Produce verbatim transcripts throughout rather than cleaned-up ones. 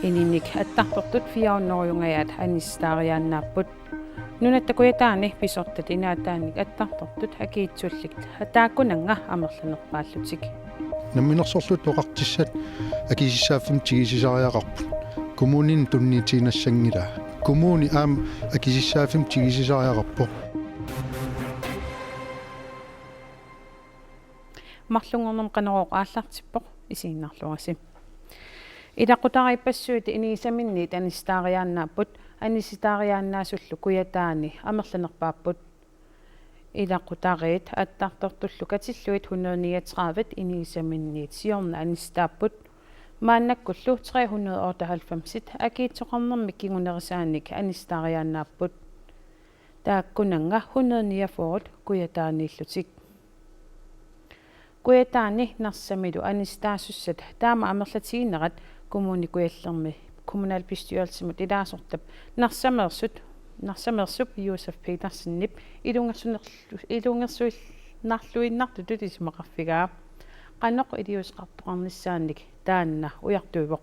Ininnik attartortut fire hundredengajaat anisitaariaannaapput. Nunatta Kujataani pisortat inaataannik attartortut akiitsullit taakkunannga amerlanerpaallutik. Namminersorlutik Oqartussat akisussaaffimmi tigusisariaqarput. Kommunini tunniutiinnassanngilaa. Kommuni aamma akisussaaffimmi tigusisariaqarpoq. Marlunngornermi Qanorooq aallartippoq, isiginnaarluarisi. Ilaqutariippassuit inigisaminniit anisitaariaannaapput, anisitaariaannaasullu Kujataani amerlanerpaapput. Ilaqutariit attartortullu katillugit hundrede niogtredive inigisaminniit siorna anisitaapput. Maannakkullu tre hundrede otteoghalvfems akiitsoqarnermik kingunerisaanik anisitaariaannaapput. Taakkunannga hundrede niogfyrre Kujataaniillutik. Kujataani Narsamilu anisitaasussat taama amerlatiginerat Kommune Kujallermi kommunalbestyrelsimut ilaasortap Narsameersut, Narsameersup Josef Petersenip ilungersunerlu-, ilungersuinnarluinnartutut isumaqarfigaa. Qanoq iliuuseqartoqarnissaannik taanna ujartuivoq.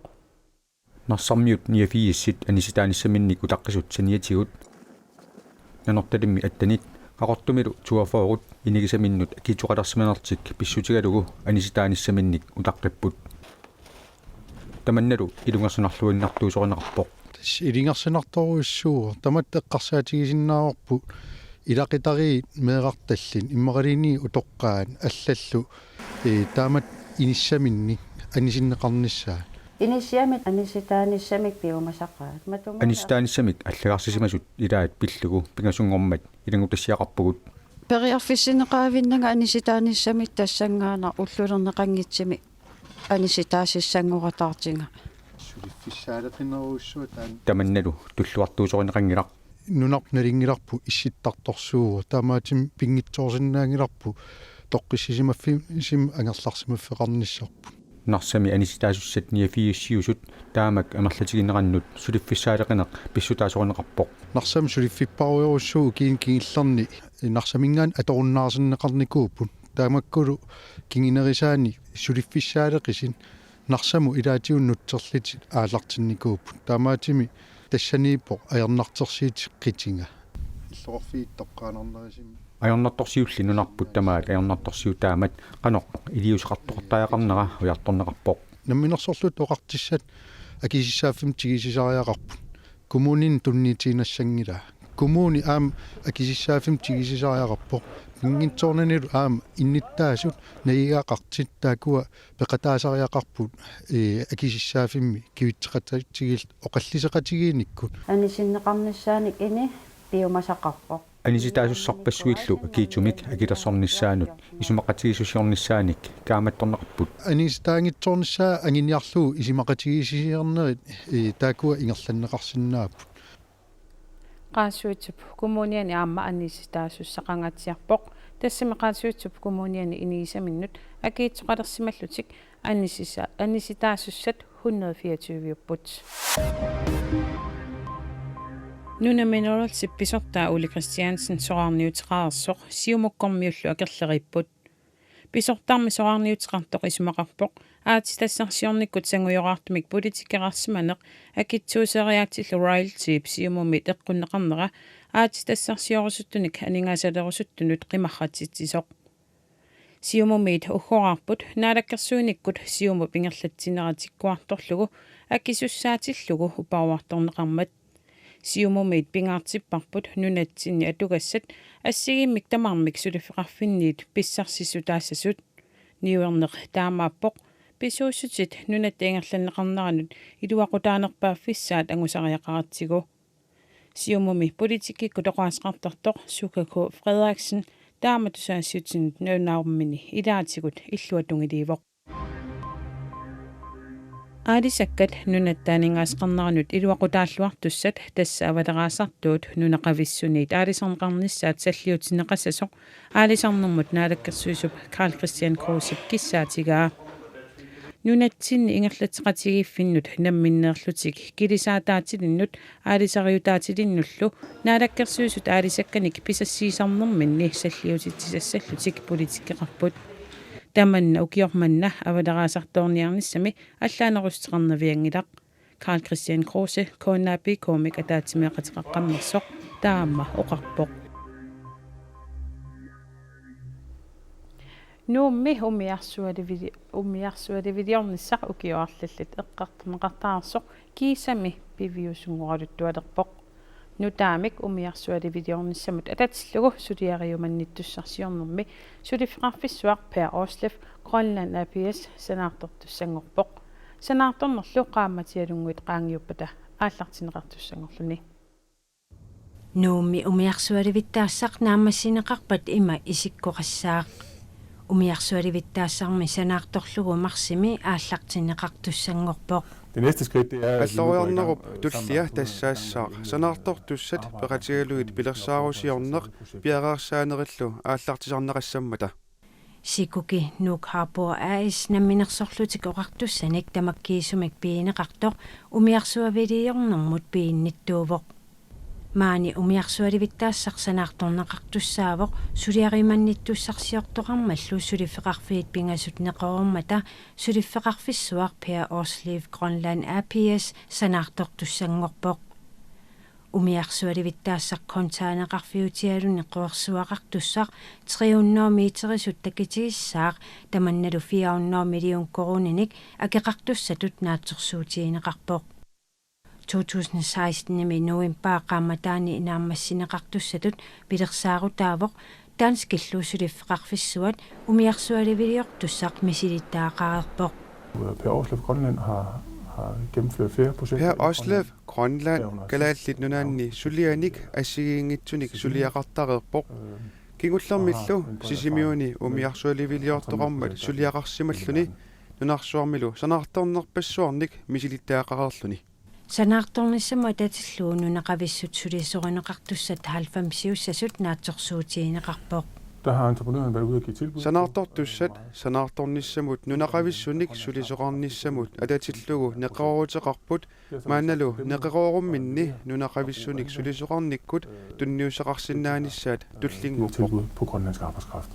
Narsarmiut niogfirsit anisitaanissaminnik utaqqisut saniatigut Nanortalimmi attenit, Qaqortumilu toogfyrret inigisaminnut akiitsoqalersimanertik pissutigalugu anisitaanissaminnik utaqqipput. Tamannalu ilungersunarluinnartuusorineqarpoq. Tassa ilungersunartorujussuuvoq, tamatta eqqarsaatigisinnaavarput ilaqutariit meerartallit, immaqaluunniit utoqqaat allallu, ee, taamatut inissaminnik anisinneqarnissaat. Inissiamik anisitaanissamik piumasaqaat. Matuma Anisitaanissamik allagarsisimasut ilaat pillugu pingasunngormat ilanngutassiaqarpugut. Periarfissinneqavinnanga anisitaanissamik tassanngaannaq ullulerneqanngitsumik anisitaasussanngorataartunga. Suliffissaaleqinerujussuaq taanna. Tamannalu tulluartuusorineqanngilaq. Nunarput nalunngilarput issittartorsuuvoq. Taamaattumik pinngitsoorsinnaanngilarput toqqissisimaffimmi angerlarsimaffeqarnissarput. Narsami anisitaasussat niogfirsiusut taamak amerlatiginerannut suliffissaaleqineq pissutaasorineqarpoq. Narsami suliffipparujorujussuuvoq, ukiuni kingullerni Narsaminngaanniit atorunnaarsinneqarnikuupput. Taamakkulu kingunerisaanik suliffissaaleqisut Narsamut ilaatigut nutserlutik aallartinnikuupput. Taamaattumik tassaniippoq ajornartorsiutit qitiga. Illoqarfiit toqqaannarnerisimasut. Ajornartorsiulli nunarput tamaat ajornartorsiutaammat qanoq iliuuseqartoqartariaqarnera ujartorneqarpoq. Namminersorlutik Oqartussat akisussaaffimmik tigusisariaqarput. Kommunini tunniutiinnassanngilaa. Kommuni aamma akisussaaffimmik tigusisariaqarpoq. Pinngitsoornanilu aamma innuttaasut, najugaqartut taakkua peqataasariaqarput, ee, akisussaaffimmi kivitseqatigiillutik oqalliseqatigiinnikkut. Anisinneqarnissaannik ini piumasaqarpoq. Anisitaasussarpassuillu akiitsumik akilersornissaanut isumaqatigiissusiornissaanik kaammattorneqarput. Anisitaanngitsoornissaa anguniarlugu isumaqatigiissusiornerit, ee, taakkua ingerlanneqarsinnaapput. Qaasuitsup Kommuniani aamma anisitaasussat qangaatsiarpoq. Tassami Qaasuitsup Kommuniani inigisaminnut akiitsoqalersimallutik anisisa-, anisitaasussat hundrede fireogtyve-upput. Nunamineralsip pisortaa Ole Kristiansen soraarniuteqareersoq Siumukkormiullu akerleriipput. Pisortarmi soraarniuteqartoq isumaqarpoq aatsitassarsiornikkut sangujoraartumik politikeqarsimaneq akitsuuseriaatsillu royaltyp Siumumiit eqqunneqarnera aatsitassarsiorusuttunik aningaasaleerusuttunut qimarratitsisoq. Siumumiit uggoraarput naalakkersuinikkut Siumup ingerlatsinera tikkuartorlugu akisussaatillugu uparuartorneqarmat. Siumumiit pingaartipparput nunatsinni atugassat assigiimmik tamarmik suliffeqarfinniit pissarsissutaassasut. Niuerneq taamaappoq pisuussutit nunatta ingerlanneqarneranut iluaqutaanerpaaffissaat angusariaqaratsigu. Siumumi politikkikkut oqaaseqartartoq Suka K. Frederiksen taamatut tusagassiuutinut nalunaarummini ilaatigut illuatungiliivoq. Aalisakkat nunatta aningaasaqarneranut iluaqutaalluartussat, tassa avaleraasartuut nunaqavissuniit aalisarneqarnissaat salliutinneqassasoq, aalisarnermut naalakkersuisup Karl-Kristian Krusep kissaatigaa. Nunatsinni ingerlatseqatigiiffinnut namminneerlutik kilisaataatilinnut aalisariutaatilinnullu naalakkersuisut aalisakkanik pisassiisarnerminni salliutitsisassallutik politikkeqarput. Tamanna ukioq manna avaleraasartoorniarnissami allaanerussuteqarnavianngilaq. Karl-Kristian Kruse, K N A P K-mik ataatsimeeqateqaqqammersoq, taama oqarpoq. Nuummi umiarsualivili-, umiarsualiviliornissaq ukioq arlallit eqqartorneqartartoq kiisami piviusunngoraluttualerpoq. Nutaamik umiarsualiviliornissamut atatillugu suliariumannittussarsiornermi suliffeqarfissuaq Per Aarsleff Grønland A/S sanaartortussanngorpoq. Sanaartornerlu qaammatialunnguit qaangiuppata aallartinneqartussanngorluni. Nuummi umiarsualivittaassaq naammassineqarpat ima isikkoqassaaq. Umiarsualivittaassarmi sanaartorlugu marsimi aallartinneqartussanngorpoq. Det næste skridt, det er, at vi nu går i gang, Alloriarnerup øh, sammen med tullia aktørerne, tassaassaaq, øh, sanaartortussat arbejde peqatigalugit med pilersaarusiorneq, piareersaanerillu aallartisarneqassammata. Sikuki Nuuk Harbor A/S namminersorlutik oqartussanik tamakkiisumik pigineqartoq umiarsualiviliornermut piginnittuuvoq. Maani umiarsualivittaassaq sanaartorneqartussaavoq suliariumannittussarsiortoqarmallu suliffeqarfiit pingasut neqeroormata suliffeqarfissuaq Per Aarsleff Grønland A/S sanaartortussanngorpoq. Umiarsualivittaassaq containerfiutigaluni qoorsuaqartussaq tre hundrede meterisut takitigissaaq tamannalu fire hundrede million koruuninik akeqartussatut naatsorsuutigineqarpoq. To tusind seksten-imi novembarip qaammataani naammassineqartussatut pilersaarutaavoq danskillu suliffeqarfissuat umiarsualiviliortussaq misilittagaqareerpoq. Per Aarsleff Grønland har, har gennemført flere projekter Per i Aarsleff Grønland. Grønland Kalaallit Nunaanni sulianik assigiinngitsunik suliaqartareerpoq. Kingullermillu Sisimiuni umiarsualiviliortoqarmat suliaqarsimalluni nunarsuarmilu sanaartornerpassuarnik misilittagaqareerluni. Sanaartornissamut atatillugu nunaqavissut sulisorineqartussat halvfemsiussasut naatsorsuutigineqarpoq. Der har entreprenøren været ude at give tilbud på, Sanaartortussat, øh, sanaartornissamut nunaqavissunik sulisoqarnissamut atatillugu neqerooruteqarput, maannalu neqeroorumminni nunaqavissunik sulisoqarnikkut tunniussaqarsinnaanissaat tullinnguuppoq. Tilbud på grønlandsk arbejdskraft.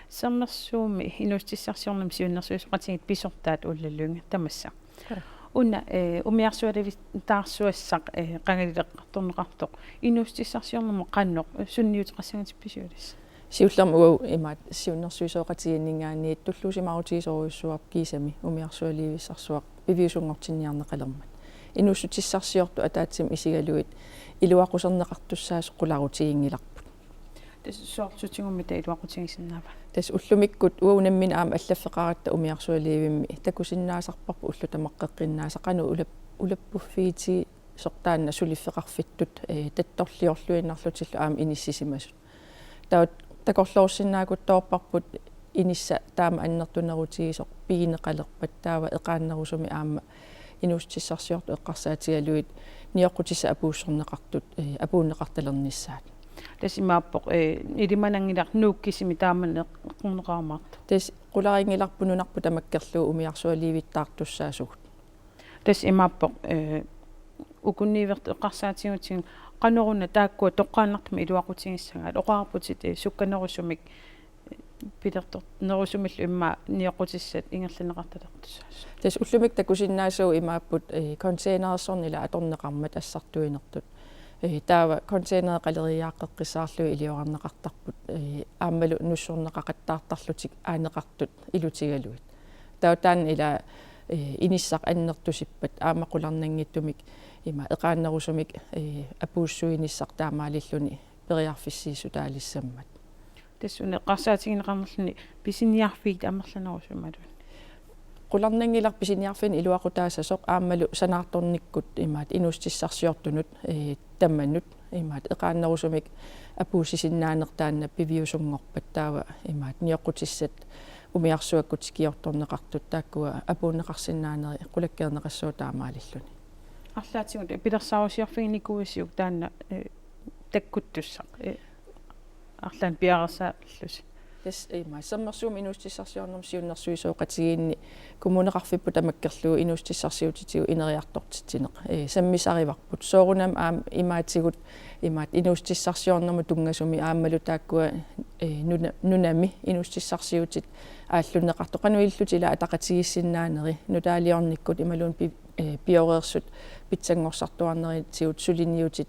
Sermersuumi inuussutissarsiornermi siunnersuisoqatigiit pisortaat Ulla Lynge tamassa. Ja. Una, eh, umiarsualivittaarsuassaq, eh, qangalileqartorneqartoq inuussutissarsiornermut qanoq, eh, sunniuteqassagatsigu pisiulis? Siullermik uagut imaattoq siunnersuisoqatigiinninngaanniit tulluusimaarutigisorujussuuarput kiisami umiarsualivissarsuaq piviusunngortinniarneqalermat. Inuussutissarsiortut ataatsimut isigalugit iluaquserneqartussaasoq qularutiginngilarput. Tassa soorlu sutigummi taava iluaqutigisinnaava? Tassa ullumikkut uagut nammineq aamma allaffeqaratta umiarsualivimmi takusinnaasarparput ullut tamaqqeqqinnaasa qanoq ulap-, ulappuffigisortaanna suliffeqarfittut, eh, tattorliorluinnarlutillu aamma inissisimasut. Taava takorloorsinnaaruttorparput inissaq taama annertunerutigisoq pigineqalerpat taava eqaannerusumik aamma inuussutissarsiortut eqqarsaatigalugit nioqqutissat apuussorneqartut, eh, apuunneqartalernissaat. Tassa imaappoq, eh, ilimananngilaq Nuuk kisimi taama eqqorneqarumaartoq. Tassa qularinngilarput nunarput tamakkerlugu umiarsualivittaartussaasugut. Tassa imaappoq, eh, ukunniivertut eqqarsaatigigutsigu qanoruna taakkua toqqaannartumik iluaqutigissagaat, oqarputit, eh, sukkanerusumik, eh, pilertornerusumillu immaqa nioqqutissat ingerlanneqartalertussaasut. Tassa ullumikkut takusinnaasagut imaapput, eh, containerersorneq ila atorneqarmat assartuinertut. Eh, taava containerit qaleriiaaqqeqqissaarlugit iliorarneqartarput, eh, aammalu nussorneqaqattaartarlutik aaneqartut ilutigalugit. Taava taanna ila, eh, inissaq annertusippat aamma qularnanngitsumik ima eqaannerusumik, eh, apuussuinissaq taamaalilluni periarfissiissutaalissammat. Tassuuna eqqarsaatigineqarnerluni pisiniarfiit amerlanerusumaluunniit. Qularnanngilaq pisiniarfinni iluaqutaassasoq aammalu sanaartornikkut imaattoq inuussutissarsiortunut, eh, tamanut imaattoq eqaannerusumik apuussisinnaaneq taanna piviusunngorpat taava imaattoq nioqqutissat umiarsuakkut tikiortorneqartut taakkua apuunneqarsinnaanerit qulakkeerneqassooq taamaalilluni. Arlaatigut pilersaarusiorfiginikuuisiuk taanna, eh, takkuttussaq, eh, arlaannik piareersaallusi? Tassa ima Sermersuumi inuussutissarsiornermi siunnersuisoqatigiinni kommuneqarfipput tamakkerlugu inuussutissarsiutitigut ineriartortitsineq, eh, sammisarivarput. Soorunami aamma imaatigut imaattoq inuussutissarsiornermut tunngasumik aammalu taakkua, eh, nuna-, nunami inuussutissarsiutit aallunneqartut qanoq ilillutik ila ataqatigiissinnaanerit nutaaliornikkut imaluunniit pi-, Ee, pioreersut pitsanngorsartuarnerisigut suliniutit,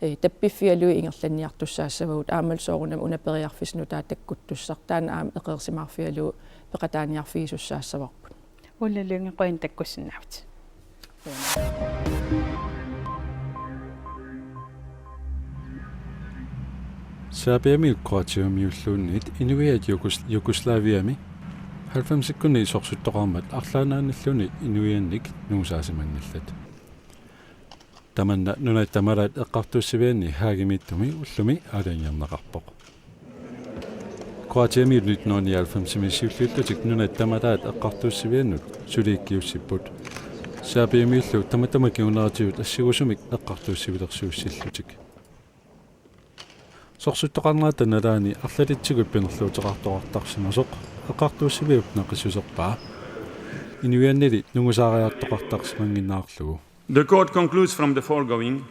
ee, tappiffigalugit ingerlanniartussaassavagut, aammalu soorunami una periarfissaq nutaaq takkuttussaq, taanna aamma eqeersimaarfigalugu peqataaniarfigisussaassavarput. Ulla Lynge, qujanaq takkussinnaavutit. Serbiamiut Kroatiamiulluunniit inuiaat Jugos-, Jugoslaviami halvfemsikkunni sorsuttoqarmat arlaannaanilluunniit inuiannik nungusaasimanngilaat. Tamanna nunat tamalaat eqqartuussivianni Haagimiittumi ullumi aalajangerneqarpoq. Kroatiamiut nitten hundrede nioghalvfemsimi siulliullutik nunat tamalaat eqqartuussiviannut suliikkiussipput. Serbiamiullu tamatuma kinguneratigut assingusumik eqqartuussivilersuussillutik. Sorsuttoqarnerata nalaani arlalitsigut pinerluuteqartoqartarsimasoq eqqartuussiviup naqissuserpaa. Inuiannili nungusaariartoqartarsimannginnerarlugu. The court concludes from the foregoing.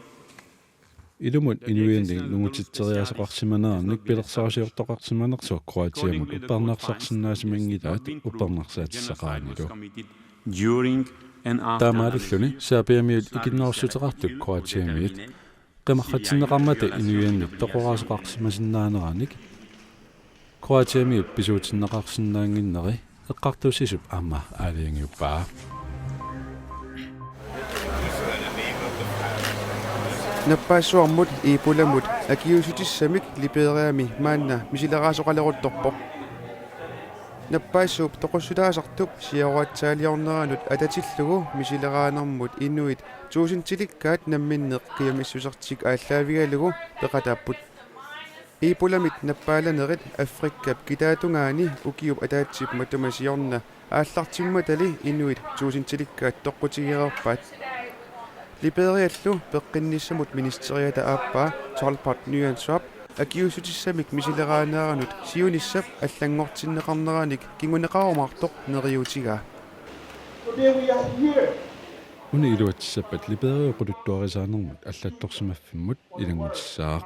Ilumut inuiannik nungutitseriaasoqarsimanerannik pilersaarusiortoqarsimanersoq Kroatiamut uppernarsarsinnaasimanngilaat uppernarsaatissaqaranilu. During and after. Taamaalilluni Serbiamiut ikinnerussuteqartut Kroatiamiut qimarratinneqarmata inuiannut toqoraasoqarsimasinnaaneranik Kroatiamiut pisuutinneqarsinnaannginneri eqqartuussisup aamma aalajangiuppaa. Nappaassuarmut Ebolamut akiuussutissamik Liberiami maanna misileraasoqaleruttorpoq. Nappaassuup toqussutaasartup siaruatsaaliorneranut atatillugu misileraanermut inuit tuusintilikkaat namminneq qiamissusertik aallaavigalugu peqataapput. Ebolamit nappaalanerit Afrikap kitaatungaani ukiup ataatsip matuma siorna aallartimmatali inuit tuusintilikkaat toqqutigereerpaat. Liberiallu peqqinnissamut ministeriata aappaa Tolbert Nyenswap akiuussutissamik misileraaneranut siunissap allanngortinneqarneranik kinguneqarumaartoq neriuutigaa. Today we are here. Una iluatsissappat Liberiap oqaluttuarisaanermut allattorsimaffimmut ilanngutissaaq.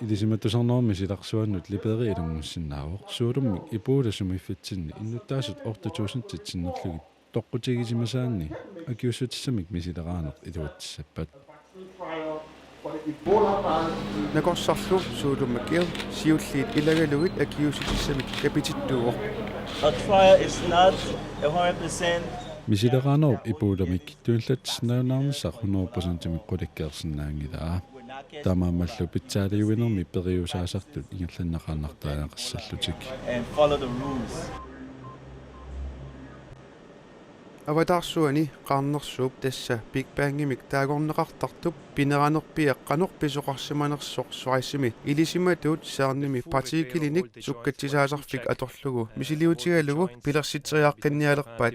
Ilisimatusarnermi silarsuannut Liberia ilanngutissinnaavoq, suulummik Ebola sumiiffitsinni innuttaasut otte tusindit sinnerlugit toqqutigisimasaanni akiuussutissamik misileraaneq iluatsissappat. Nakorsarlu Suulumakil siulliit ilagalugit akiuussutissamik kapitittuuvoq. A trial is not a hundred percent. Misileraanerup Ebolamik tunillatsinnaajunnarnissaq hundrede procentimik qulikkeersinnaanngilaa. Taamaammallu pitsaaliuinermi periusaasartut ingerlanneqaannartariaqassallutik. And follow the rules. Avataarsuani Qaarnersuup, tassa Big Bangimik taagorneqartartup, pineranerpiaq qanoq pisoqarsimanersoq Schweizimi ilisimatuut CERNimi partiikilinik sukkatsisaasarfik atorlugu misiliutigalugu pilersitseriaqqinnialerpaat.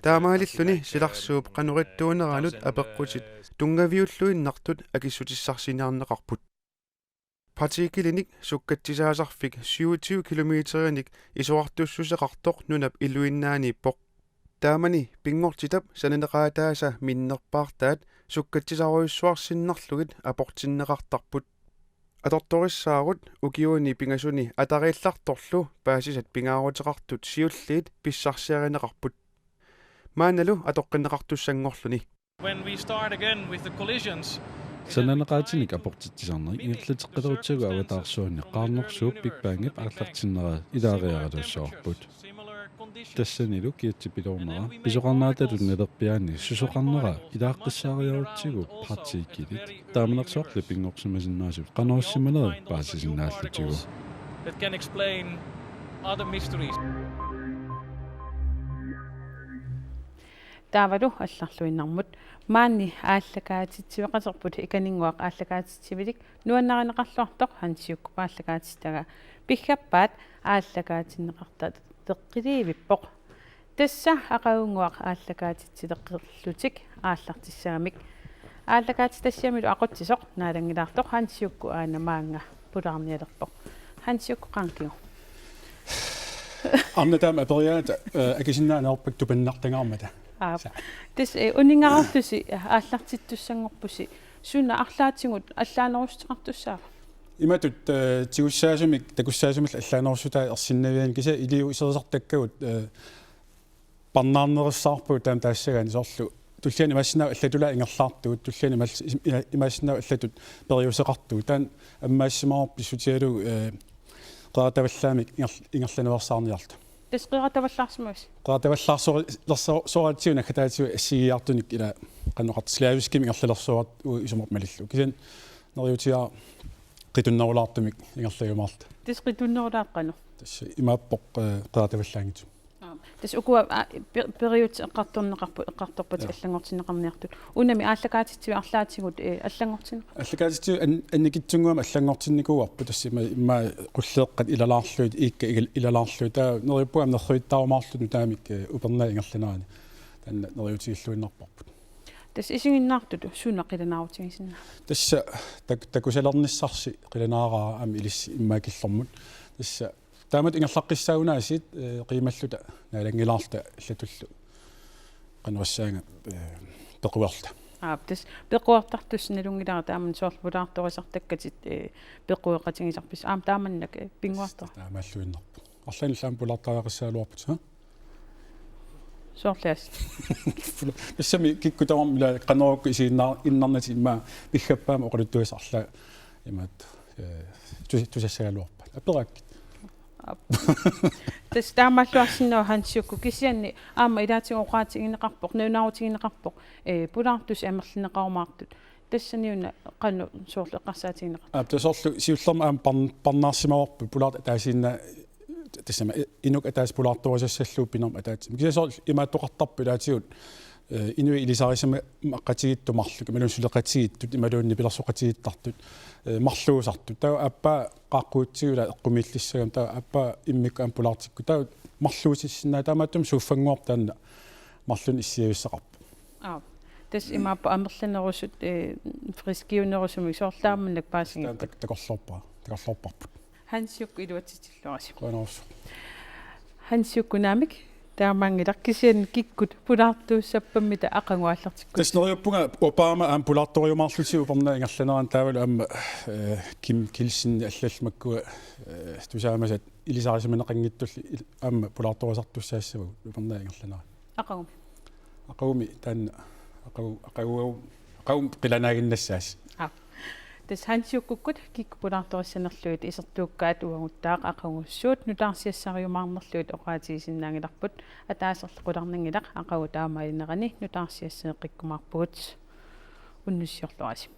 Taamaalilluni silarsuup qanoq ittuuneranut apeqqutit tunngaviulluinnartut akissutissarsiniarneqarput. Partiikilinik sukkatsisaasarfik syvogtyve kilometerinik isorartussuseqartoq nunap iluinnaaniippoq. Taamani pinngortitap sananeqaataasa minnerpaartaat sukkatsisarujussuarsinnarlugit aportinneqartarput. Atortorissaarut ukiuni pingasuni atariillartorlu paasisat pingaaruteqartut siulliit pissarsiarineqarput. Maannalu atoqqinneqartussanngorluni. When we start again with the collisions, sananeqaatinik aportitsisarneq ingerlateqqilerisagut avataarsuani Qaarnersuup Big Bangip aallartinnera ilaariaraluassavarput. Tassanilu kiatsipiloornera pisoqarnaatatut nalerpiaani susoqarnera ilaaqqissaariarutsigu partiikilit. Taamanersoorlu pinngorsimasinnaasut qanoq issimanerit paasisinnaallutigit. That can explain other mysteries. Taavalu allarluinnarmut. Maani aallakaatitsiveqaterput, Ikaninnguaq aallakaatitsivilik nuannarineqarluartoq Hans Jukup aallakaatitsitaa. Piggappaat aallakaatinneqartateqqiliivippoq. Tassa aqagunnguaq aallakaatitsileqqillutik aallartissagamik. Aallakaatitassiamilu aqutsisoq naalanngilaartoq Hans Juku aana maanga pulaarnialerpoq. Hans Juku, qanoq kingu? Arnat taama aperiaat, eh, akisinnaaneq ajorpakka tupannartangaarmata. Aap. Sa. Tassa, eh, uninngareerlusi aallartittussanngorpusi, suna arlaatigut allaanerussuteqartussaava? Imatut, eh, tigussaasumik, takussaasumillu allaanerussutai ersinnavianni kisianni iliuuserisartakkagut, eh, parnaarnerussagaluarpugut taama taassagaanni, soorlu Tulliani imaassinnaavoq allatullu ingerlaartugut, tulliani imaal-, ima-, imaassinnaavoq allatut periuseqartugut. Taanna ammaassimavoq pissutigalugu, eh, qeratavallaamik inger-, ingerlanerusaarniarluta. Tassa qeratavallaarsimavisi? Qeratavallaarsoratsigu naggataatigut assigiiaartunik ila qanoq oqartoq slaviskimik ingerlalersoratsigu isumaqarpoq malillugu. Kisianni neriuutigaara qitunnerulaartumik ingerlajumaarluta. Tassa qitunnerulaartoq qanoq? Tassa imaappoq, eh, qeratavallaanngitsumik. Aap. Tassa ukua, aa, per-, periutsit eqqartorneqarput, eqqartorpatit. Jaa. Allanngortinneqarniartut. Unami aallakaatitsivit arlaatigut, eh, allanngortinneqar-? Aallakaatitsivit an-, annikitsunnguamik allanngortinnikuuarput, tassa ima, ima qulleeqqat ilalaarlugit, iikkat il-, ilalaarlugit. Taava neriuppunga aamma nerrivittaarumaarluta nutaamik, eh, upernaaq ingerlanerani. Taanna neriuutigilluinnarparput. Tassa isiginnaartutut suna qilanaarutigisinnaava? Tassa tak-, takusalernissarsi qilanaaraara aamma ilissi immaqa killormut. Tassa taamatut ingerlaqqissaagunarpoq, eh, qiimalluta naalanngilaarluta allatullu. Qanoq issaanga, eh, pequerluta. Aap, tassa pequertartussaq nalunngilara taamani, soorlu pulaartorisartakkatit, eh, pequeqatigisarpisi. Aamma taamannak, eh, pinnguartoq. Taamaalluinnarpoq. Arlaannik aamma pulaartariaqassagaluarputit, ha? Soorlu assut. Tassami kikkut tamarmik ila qanoq uku isiginnaar-, innarnatik immaqa piggappaamik oqaluttuassat arlaat imaattoq, eh, tus-, tusassagaluarpaat. Aperaakkit. Aap. Tassa taamaalluarsinnaavoq Hansi Juku, kisianni aamma ilaatigut oqaatigineqarpoq, nalunaarutigineqarpoq, eh, pulaartussat amerlineqarumaartut. Tassaniuna qanoq soorlu eqqarsaatigineqarpa? Aap, tassa soorlu siullermik aamma parn-, parnaarsimavarput pulaartut ataasiinnaa-, tassami i-, inuk ataaseq pulaartorisassallugu pinermut ataatsimi. Kisianni soorlu imaattoqartarpoq ilaatigut, eh, inuit ilisarisimaqatigiittut marluk, imaluunniit suleqatigiittut, imaluunniit nipilersoqatigiittartut, eh, marluusartut. Taava aappaa qaaqquutsigu ila eqqumiillissagami, taava aappaa immikkut aamma pulaartikkukku. Taava marluutissinnaavoq, taamaattumik suuffannguarput taanna marlunnik issiavissaqarpoq. Aap. Tassa imaappoq amerlanerusut, eh, friskiunerusumik soorlu taamannak paasigipput. Taanna tak-, takorloorpara, takorloorparput. Hansi Juku, iluatsitsilluarisi. Qujanarsuaq. Hansi Juku, naamik, taamaanngilaq, kisianni kikkut pulaartuussappammita aqagu aallartikkussiuk. Tassa neriuppunga Obama aamma pulaartoriumaarlugu upernaaq ingerlanerani, taavalu aamma, eh, Kim Kielsen allallu makkua, eh, tusaamasat ilisarisimaneqanngitsullu il-, aamma pulaartorisartussaassavagut upernaaq ingerlanerani. Aqagumi? Aqagumi taanna, aqagu-, aqagu-, aqagumut qilanaaginnassaasi. Aap. Tassa Hansi Jukukkut kikkut pulaartorissanerlugit isertuukkaat uaguttaaq aqagussuugut, nutaarsiassariumaarnerlugit oqaatigisinnaanngilarput, ataaserlu qularnanngilaq, aqagu taamaalernerani nutaarsiassaneqqikkumaarpugut. Unnussiorluarisi.